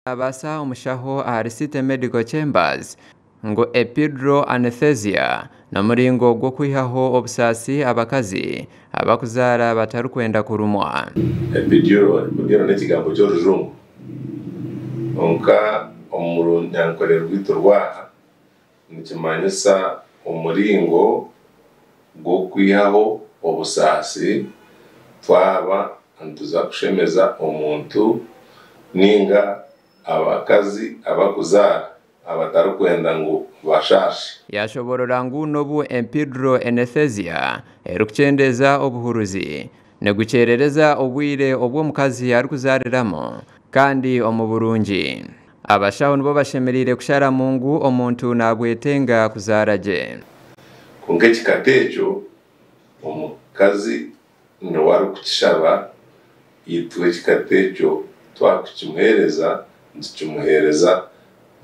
Abaasa omushaho ahari City Medical Chambers ngu epidural anesthesia n'omuringo gw'okwihaho obusaasi abakazi abakuzaara batarikwenda kurumwa. Epidural epidural n'ekigambo ky'orujungu kwonka omu runyankore rwaitu rw'aha nikimanyisa omuringo gw'okwihaho obusaasi twaba nituza kushemeza omuntu ninga abakazi abakuzaara abatarikwenda ngu bashaashe. Yashoborora ngu n'obu epidural anesthesia erikukyendeeza obuhuruzi, nigukyerereza obwire obu omukazi arikuzaariramu kandi omu burungi. Abashaho nibo bashemereire kusharamu ngu omuntu nabwetenga kuzaara gye. Kwonka ekikata ekyo omukazi niwe arikukishaba, itwe ekikata ekyo twakukimuheereza nitukimuheereza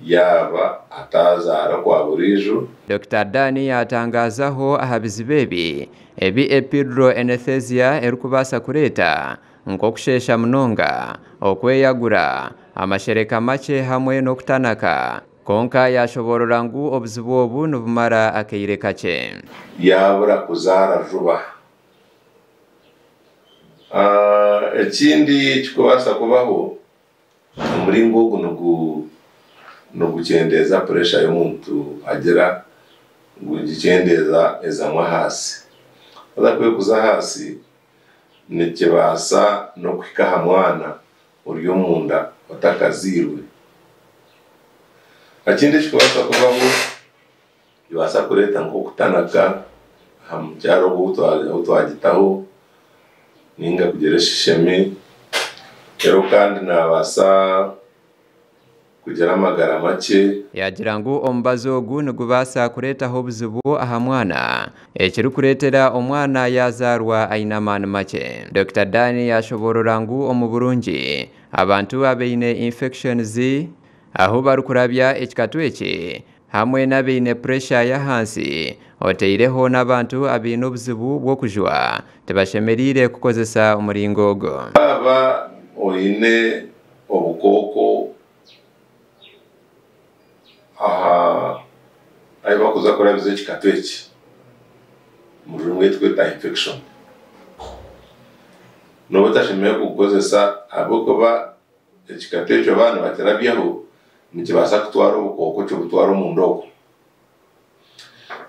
yaaba ataazaara kwa buriijo. Dokita Dani yatangazaho aha bizibu ebi ebi epidural anesthesia erikubaasa kureeta nk'okusheesha munonga, okweyagura, amashereka makye hamwe n'okutanaka. Kwonka yashoborora ngu obuzibu obu nibumara akaire kakye. Yaabura kuzaara juba. Ekindi ekirikubaasa kubaho, omuringo ogu nigukyendeeza puresha y'omuntu agira, nigugikyendeeza ezamu ahansi. Haza ku erikuza ahansi, nikibaasa n'okuhika aha mwana ori omunda otakazairwe. Ekindi ekirikubaasa kubaho, nikibaasa kureeta nk'okutanaka aha mukyara ogwo ou twagitaho ninga kugira eshishemi. Reero kandi naabaasa kugira amagara makye. Yaagira ngu omubazi ogu nigubaasa kureetaho obuzibu aha mwana ekirikureetera omwana yaazaarwa aine amaani makye. Dokita Dani yashoborora ngu omu burungi abantu abaine infections ahu barikurabya ekikatu eki hamwe n'abaine puresha y'ahansi oteireho n'abantu abaine obuzibu bw'okujwa tibashemereire kukozesa omuringo ogu. Waaba oine obukooko aha ahu barikuza kurabiza ekikatu eki, omu rurimi rwaitu tweta infection, nooba otashemereire kugukozesa ahabw'okuba ekikatu ekyo baaba nibakirabyaho nikibaasa kutwara obukooko kibutware omunda okwo.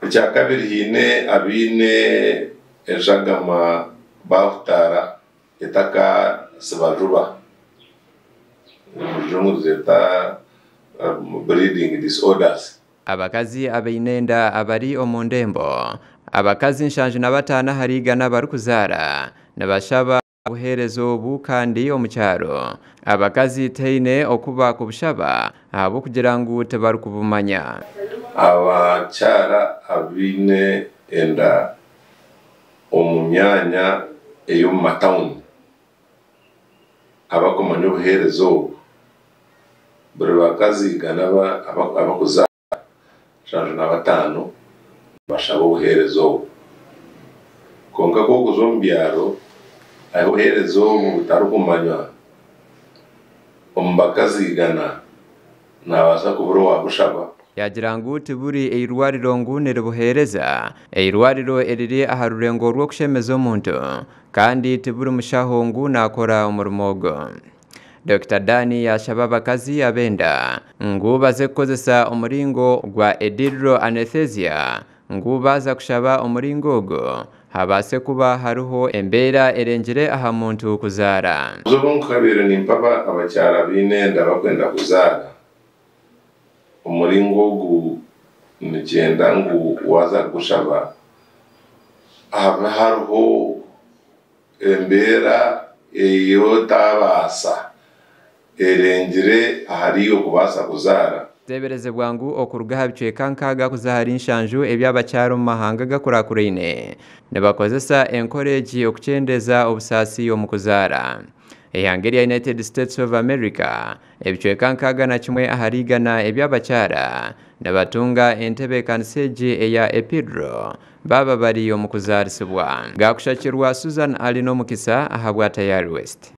Ekyakabiri haine abaine eshagama baahutaara etakasiba juba, omu rujungu nizeeta bleeding disorders. Abakazi abaine enda abari omu ndembo, abakazi 75 ahari 100 barikuzaara nibashaba obuheereza obu kandi omu kyaro abakazi tihaine oku baakubushaba ahabw'okugira ngu tibarikubumanya. Abakyara abaine enda omu myanya ey'omu matawuni abakumanya obuheereza obu, buri bakazi 100 abakuzaara, 75 nibashaba obuheereza obu. Kwonka ku orikuza omu byaro ahu obuheereza obu butarikumanywa, omu bakazi 100 naabaasa kubura owaabushaba. Yaagira ngu tiburi eirwariro ngu niribuheereza, eirwariro eriri aha rurengo rw'okushemeza omuntu kandi tiburi mushaho ngu naakora omurimo ogwo. Dokita Dani yashaba abakazi ab'enda ngu baze kukozesa omuringo gwa epidural anesthesia ngu baaza kushaba omuringo ogwo habaase kuba hariho embeera erengire aha muntu kuzaara. Obu nkabaire nimpa abakyara baine enda bakwenda kuzaara, omuringo ogu nikyenda ngu waaza kugushaba habe hariho embeera ei otaabaasa erengire ahari iwe kubaasa kuzaara. Kiteeberezebwa ngu okuruga aha bicweka 60 kuza ahari 70 eby'abakyara omu mahanga agakurakuraine nibakozesa enkora egi okukyendeza obusaasi omu kuzaara. Eihanga erya United States of America, ebicweka 61 ahari 100 eby'abakyara nibatunga entebeekanisa egi eya epidural baaba bari omu kuzaarisibwa. Gaakushakirwa Susan Ali n'omukisa ahabwa Tayari West.